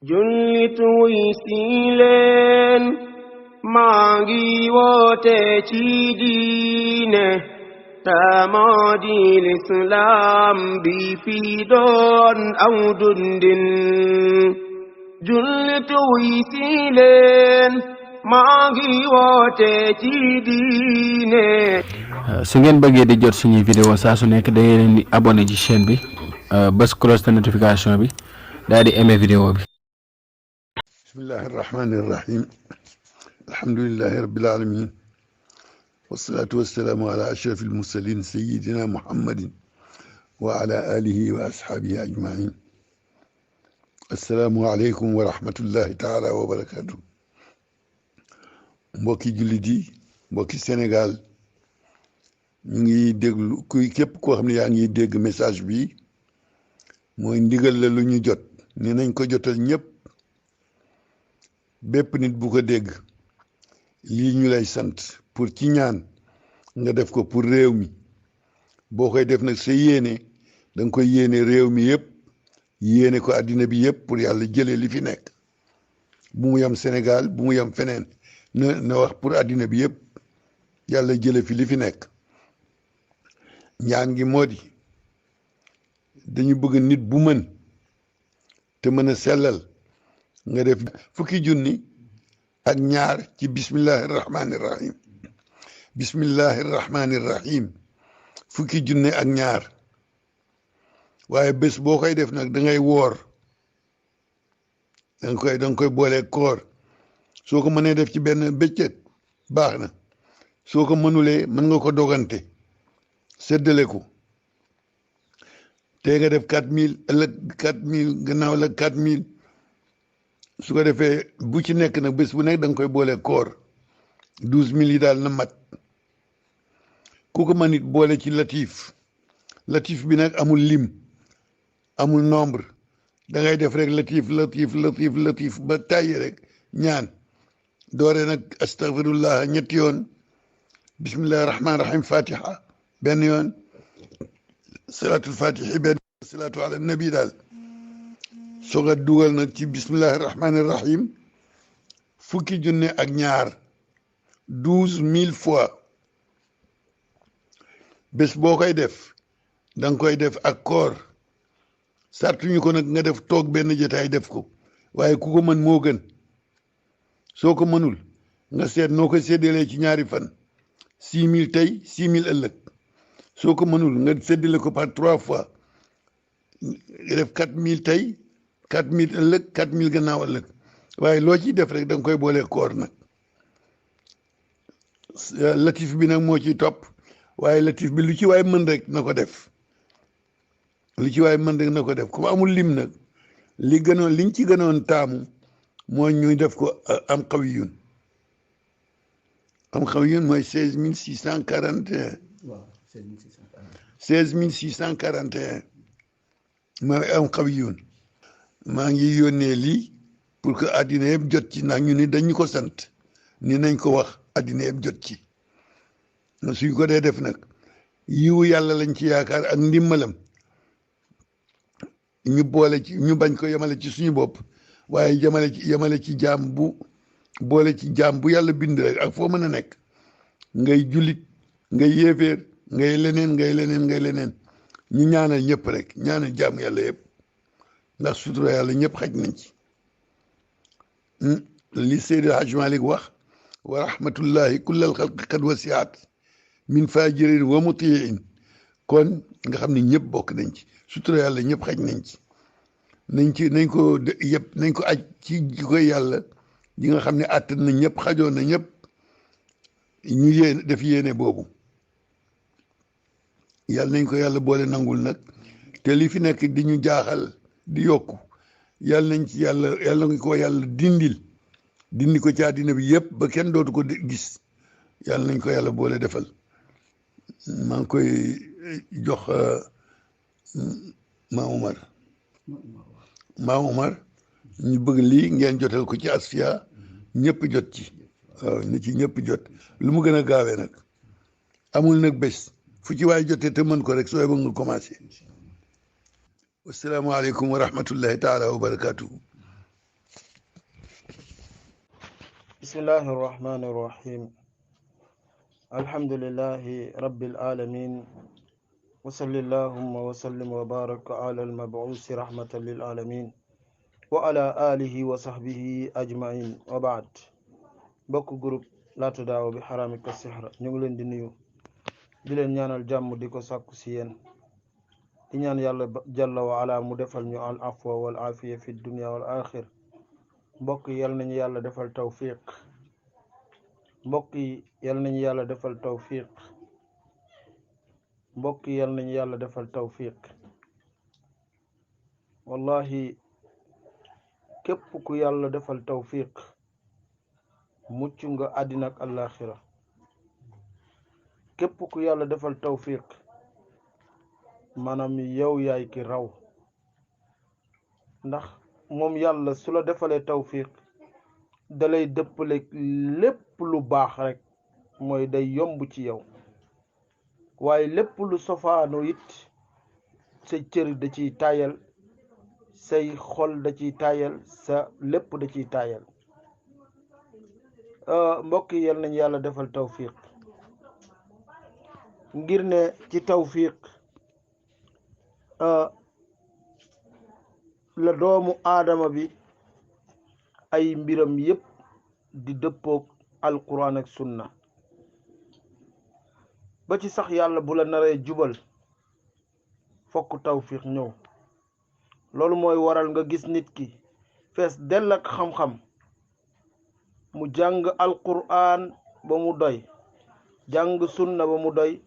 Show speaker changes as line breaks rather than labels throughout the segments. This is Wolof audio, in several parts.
jullit wuy si leen maa ngi woote ci diine moo di lislaam bi fi doon aw dundin jullit wuy si leen maa ngi woote ci diine.
su ngeen bëggee di jot suñuy vidéo saa su nekk da ngeen di abonné ci chaîne bi bës cloche de notification bi daal di aimé vidéo bi.
bismillahi irrahmani irrahim alhamdulillahi rabbil alamin wassalatu wassalamu ala ashraf almursalin sayidina muhammadin wa ala alihi wa ashabihi ajmain assalaamu aleykum wa rahmatullahi taala wa barakatuh. mbokki jullit yi mbokki Sénégal ñu ngi déglu képp koo xam ne yaa ngi dégg message bi mooy ndigal la lu ñu jot ni nañ ko jotal ñëpp bépp nit bu ko dégg lii ñu lay sant pour ci ñaan nga def ko pour réew mi boo koy def nag sa yéene da nga koy yéene réew mi yëpp yéene ko àddina bi yëpp pour yàlla jëlee li fi nekk bu mu yem Sénégal bu mu yem feneen na wax pour àddina bi yëpp yàlla jële fi li fi nekk. ñaan gi moo di dañu bëgg nit bu mën te mën a sellal nga def fukki junni ak ñaar ci bismillahi rahmani rahim bismillahi rahmani rahim fukki junni ak ñaar waaye bés boo koy def nag da ngay woor da nga koy boolee koor soo ko mënee def ci benn bëccëg baax na soo ko mënulee mën nga ko dogante séddale ko te nga def 4000 ëllëg 4000 gannaaw la 4000 su ko defee bu ci nekk nag bés bu nekk da nga koy boole koor 12000 yi daal na mat ku ko mën it boole ci latif bi nag amul lim amul nombre da ngay def rek latif ba tàyyi rek ñaan doore nag astaghfirullah ñetti yoon bismillahi rahmaani rahim fatiha benn yoon salaatul fatihi benn salaatu ala nabi daal soog a dugal nag ci bismillahi rahmaani rahim fukki junne ak ñaar 12000 fois bés boo koy def da nga koy def ak koor sartuñu ko nag nga def toog benn jotaay def ko waaye ku ko mën moo gën soo ko mënul nga seet noo koy séddalee ci ñaari fan 6000 tey 6000 ëllëg soo ko mënul nga séddale ko par 3 fois nga def 4000 tey 4000 ëllëg 4000 gannaaw ëllëg waaye loo ciy def rek da nga koy boolee koor nag latif bi nag moo ciy topp waaye latif bi lu ci waay mën rek na ko def lu ci waay mën rek na ko def comme amul lim nag liñ ci gënoon taamu mooy ñuy def ko am xawiyun mooy 16641
waaw
16641 mooy am xawiyun maa ngi yónnee lii pour que addina yëpp jot ci ndax ñu ni dañu ko sant ni nañ ko wax addina yëpp jot ci suñ ko dee def nag yiwu yàlla lañ ci yaakaar ak ndimbalam ñu boole ci ñu bañ ko yemale ci suñu bopp waaye yemale ci jaam bu boole ci jaam bu yàlla bind rek ak foo mën a nekk ngay jullit ngay yéeféer ngay leneen ñu ñaanal ñëpp rek ñaanal jaam yàlla yëpp ndax sutura yàlla ñëpp xaj nañ ci li Seydi Hajj Malik wax wa rahmatullahi kullal xalqi qad wasiat min fajirin wa mutiin kon nga xam ne ñëpp bokk nañ ci sutura yàlla ñëpp xaj nañ ci nañ ko aj ci jikoy yàlla yi nga xam ne àttan na ñëpp xajoon na ñëpp ñu def yéene boobu yàlla nañ ko yàlla boole nangul nag te li fi nekk di ñu jaaxal di yokku yàlla nañ ci yàlla nañ ko yàlla dindi ko ci àddina bi yëpp ba kenn dootu ko gis yàlla nañ ko yàlla boole defal maa ngi koy jox maa Umar ñu bëgg lii ngeen jotal ko ci Asfiya ñëpp jot ci waaw ni ci ñëpp jot lu mu gën a gaawee nag amul nag bés fu ci waay jotee te mën ko rek sooy ba nga commencé. wassalaamu aleykum wa rahmatullahi taala wa barakatuhu.
بسم الله الرحمن الرحيم الحمد لله رب العالمين وصلى اللهم وسلم وبارك على المبعوث رحمة للعالمين وعلى آله وصحبه أجمعين وبعد بوك جروب لا تدعوا بحرامك السحر نيغلين دي نيو di leen ñaanal jàmm di ko sàkku si yéen di ñaan yàlla jalla wa ala mu defal ñu al afwa wal afiya fi dunya wal axir mbokk yi yal nañu yàlla defal tawfiq mbokk yi yal nañu yàlla defal tawfiq mbokk yi yal nañu yàlla defal tawfiq wallahi képp ku yàlla defal tawfiq mucc nga àddina ak àllaaxira képp ku yàlla defal tawfiq maanaam yow yaay ki raw ndax moom yàlla su la defalee tawfiq dalay dëppale lépp lu baax rek mooy day yomb ci yow waaye lépp lu sofaano it sa cër da ciy taayal say xol da ciy taayal sa lépp da ciy taayal mbokk yi yal nañu yàlla defal tawfiq ngir ne ci tawfiq la doomu aadama bi ay mbiram yépp di dëppoog alquran ak sunna ba ci sax yàlla bu la naree jubal fokk tawfiq ñëw loolu mooy waral nga gis nit ki fees dell ak xam-xam mu jàng alquran ba mu doy jàng sunna ba mu doy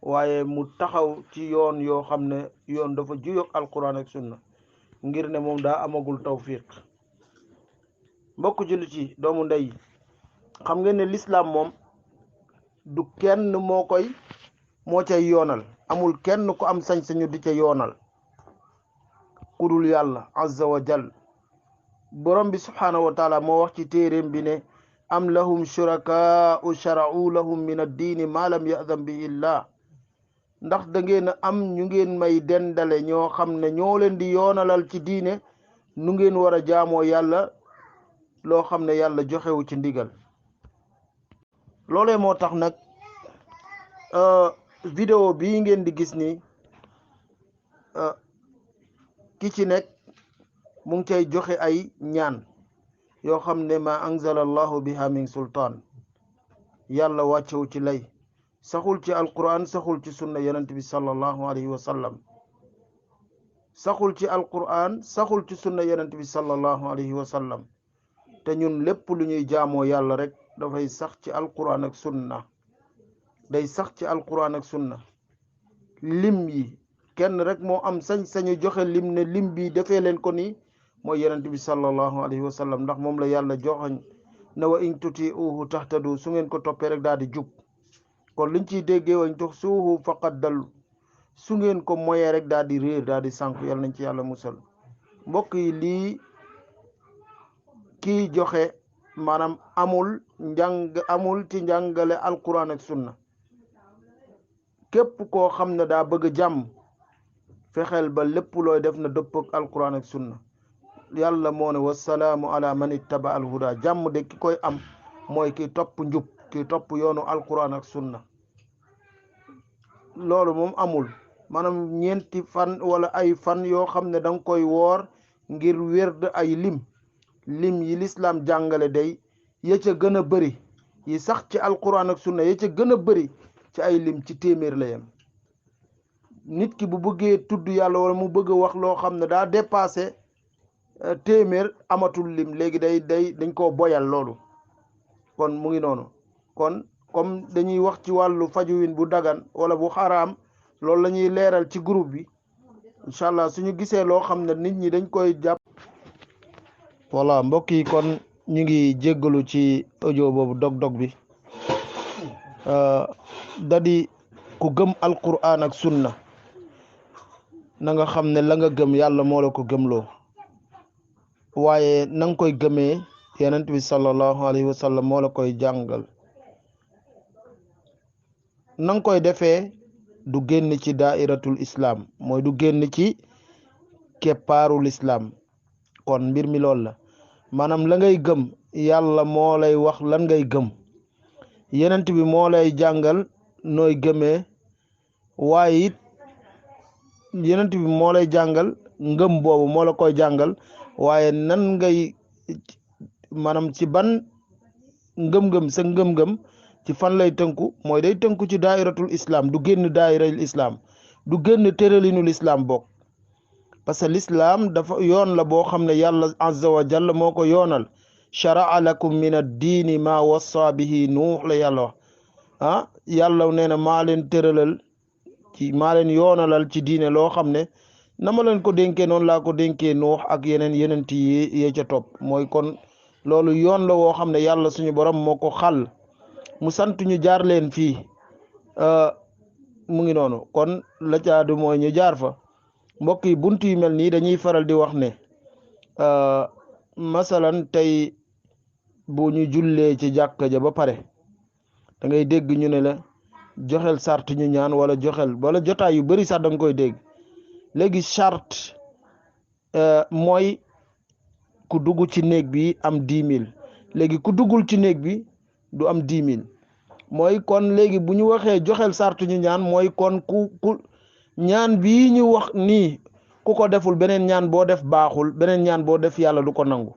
waaye mu taxaw ci yoon yoo xam ne yoon dafa juyoog alquran ak sunna ngir ne moom daa amagul tawfiq mbokk jullit yi doomu ndey xam ngeen ne l'islam moom du kenn moo cay yoonal amul kenn ku am sañ-sañu di ca yoonal kudul yàlla azza wa jal borom bi subhanahu wa taala moo wax ci téeréem bi ne am lahum shurakaa'u shara'u lahum min ad-diini ma lam ya'zan bihi illah ndax da ngeen am ñu ngeen may dendale ñoo xam ne ñoo leen di yoonalal ci diine nu ngeen war a jaamoo yàlla loo xam ne yàlla joxewu ci ndigal loolee moo tax nag vidéo bii ngeen di gis ni ki ci nekk mu ngi cay joxe ay ñaan yoo xam ne ma anzala allahu biha min sultaan yàlla wàccewu ci lay saxul ci alquran saxul ci sunna yonent bi sallallahu alayhi wa sallam saxul ci alquran saxul ci sunna yonent bi sallallahu alayhi wa sallam te ñun lépp lu ñuy jaamoo yàlla rek dafay sax ci alquran ak sunna day sax ci alquran ak sunna lim yi kenn rek moo am sañ-sañu joxe lim ne lim bi defee leen ko nii mooy yonent bi sallallahu alayhi wa sallam ndax moom la yàlla joxañ na wa in tuti'uhu tahtadu su ngeen ko toppee rek daal di jub kon liñ ciy déggee wañ tuxsuuhu faqad dallu su ngeen ko moyee rek daal di réer daal di sànku yàlla nañ ci yàlla musal mbokk yi lii kii joxe maanaam amul ci njàngale alquran ak sunna képp koo xam ne daa bëgg jàmm fexeel ba lépp looy def na dëpp ak alquran ak sunna yàlla moo ne wasalaamu ala man ittaba al huda jàmm de ki koy am mooy ki topp njub ki topp yoonu alquran ak sunna loolu moom amul maanaam ñeenti fan wala ay fan yoo xam ne danga koy woor ngir wérd ay lim yi lislaam jàngale day ya ca gën a bëri yi sax ci alquran ak sunna ya ca gën a bëri ci ay lim ci téeméer la yem nit ki bu bëggee tudd yàlla wala mu bëgg a wax loo xam ne daa dépassé téeméer amatul lim léegi dañ koo boyal loolu kon mu ngi noonu kon comme dañuy wax ci wàllu fajuwin bu dagan wala bu xaraam loolu la ñuy leeral ci groupe bi incha allah suñu gisee loo xam ne nit ñi dañ koy jàpp voilà mbokk yi kon ñu ngi jéggalu ci audio boobu dog-dog bi dadi ku gëm alquran ak sunna na nga xam ne la nga gëm yàlla moo la ko gëmloo waaye na nga koy gëmee yonent bi sallallahu alayhi wa sallam moo la koy jàngal na nga koy defee du génn ci daairatul islam mooy du génn ci keppaarul islam kon mbir mi loolu la maanaam la ngay gëm yàlla moo lay wax lan ngay gëm yenent bi moo lay jàngal nooy gëmee waaye it yenent bi moo lay jàngal ngëm boobu moo la koy jàngal waaye nan ngay maanaam ci ban ngëm-ngëm sa ngëm-ngëm ci fan lay tënku mooy day tënku ci daayiratul islam du génn daayiratul islam du génn tëralinul islam bokk parce que l'islam dafa yoon la boo xam ne yàlla azza wa jalla moo ko yoonal shara'a lakum min ad-diini ma wassa bihi nuux la yàlla wax yàlla nee na maa leen tëralal ci maa leen yoonalal ci diine loo xam ne na ma leen ko dénkee noonu laa ko dénkee nuux ak yeneen yee ca topp mooy kon loolu yoon la woo xam ne yàlla suñu borom moo ko xal mu sant ñu jaar leen fii mu ngi noonu kon la caadu mooy ñu jaar fa mbokk yi buntu yu mel nii dañuy faral di wax ne masalan tey bu ñu jullee ci jàkka ja ba pare da ngay dégg ñu ne la joxel sart ñu ñaan wala joxel wala jotaay yu bari sax da nga koy dégg léegi charte mooy ku dugg ci néeg bi am 10 000 léegi ku duggul ci néeg bi du am 10 000 mooy kon léegi bu ñu waxee joxel sart ñu ñaan mooy kon ku ñaan bii ñu wax nii ku ko deful beneen ñaan boo def baaxul beneen ñaan boo def yàlla du ko nangu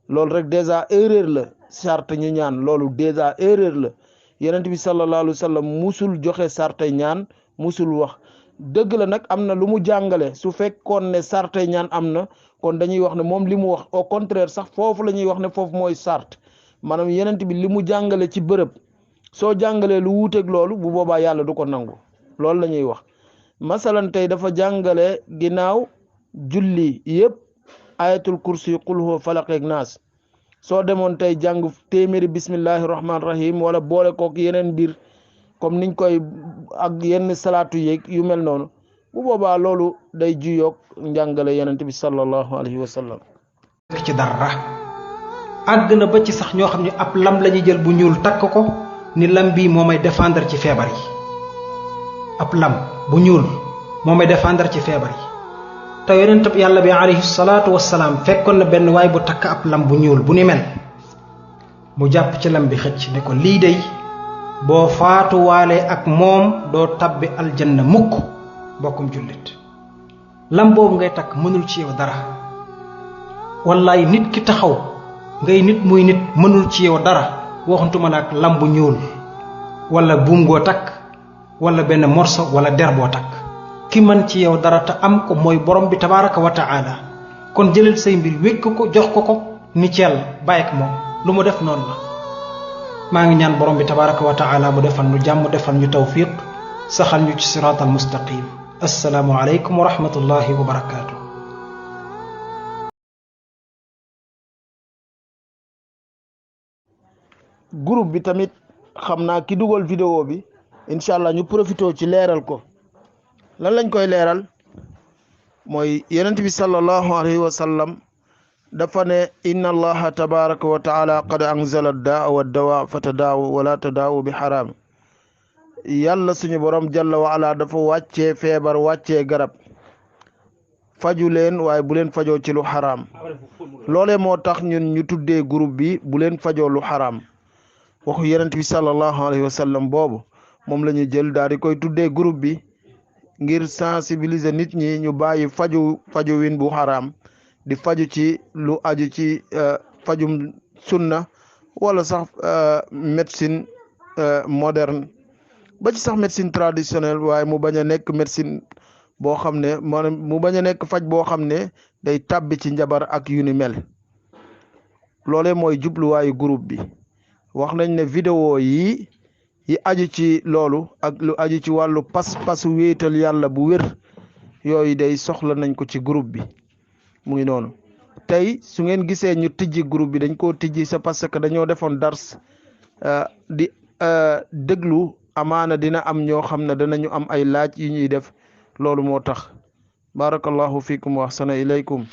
loolu rek déjà erreur la sart ñu ñaan loolu déjà erreur la yonent bi sallallahu alayhi wa sallam musul joxe sarte ñaan musul wax dëgg la nag am na lu mu jàngale su fekkoon ne sarte ñaan am na kon dañuy wax ne moom li mu wax au contraire sax foofu la ñuy wax ne foofu mooy sart maanaam yonent bi li mu jàngale ci bërëb soo jàngalee lu wuuteeg loolu bu boobaa yàlla du ko nangu loolu la ñuy wax masalan tey dafa jàngale ginnaaw julli yëpp ayatul kursi qul huwa falaq ak naas soo demoon tey jàng téeméeri bismillahi rahmaani rahim wala boole kook yeneen mbir comme niñ koy ak yenn salaatu yeeg yu mel noonu bu boobaa loolu day juyoog njàngale yonent bi sallallahu alayhi wa sallam
ci dara àgg na ba ci sax ñoo xam ne ab lam la ñuy jël bu ñuul takk ko ni lam bii moo may défendre ci feebar yi ab lam bu ñuul moo may défendre ci feebar yi te yonent yàlla bi alayhi salaatu wassalaam fekkoon na benn waay bu takk ab lam bu ñuul bu ni mel mu jàpp ci lam bi xëcc ne ko lii dey boo faatuwaalee ak moom doo tabbi aljanna mukk bokkum jullit lam boobu ngay takk mënul ci yow dara wallaay nit ki taxaw ngay nit muy nit mënul ci yow dara waxantuma la ak lam bu ñuul wala buum goo takk wala benn morso wala der boo takk ki man ci yow dara te am ko mooy borom bi tabaraka wa taala kon jëlal say mbir wékk ko jox ko ni ci yàlla bàyyi ko moom lu mu def noonu la maa ngi ñaan borom bi tabaraka wa taala mu defal ñu jàmm defal ñu tawfiq saxal ñu ci siraatal mustaqim assalaamu alaykum wa rahmatullahi wa barakaatu.
groupe bi tamit xam naa ki dugal vidéo bi incha allah ñu profité ci leeral ko lan lañ koy leeral mooy yonent bi sallallahu alayhi wa sallam dafa ne inna allaha tabaraka wa taala qad anzala daa wa dawa fa tadaawu wala tadaawu bi xaraam yàlla suñu borom jalla wa ala dafa wàccee feebar wàccee garab faju leen waaye bu leen fajoo ci lu xaraam loolee moo tax ñun ñu tuddee groupe bi bu leen fajoo lu xaraam waxu yonent bi sallallahu alayhi wa sallam boobu moom la ñu jël daal di koy tuddee groupe bi ngir sensibiliser nit ñi ñu bàyyi faju win bu xaraam di faju ci lu aju ci fajum sunna wala sax médecine moderne ba ci sax médecine traditionnelle waaye mu bañ a nekk médecine boo xam ne maanaam mu bañ a nekk faj boo xam ne day tàbbi ci njabar ak yu ni mel loolee mooy jubluwaayu groupe bi wax nañ ne vidéo yi aju ci loolu ak lu aju ci wàllu pas-pasu wéetal yàlla bu wér yooyu day soxla nañ ko ci groupe bi mu ngi noonu tey su ngeen gisee ñu tijji groupe bi dañ koo tijji c'est parce que dañoo defoon dars di déglu amaana dina am ñoo xam ne danañu am ay laaj yi ñuy def loolu moo tax barakallahu fikum wa ahsana ilaykum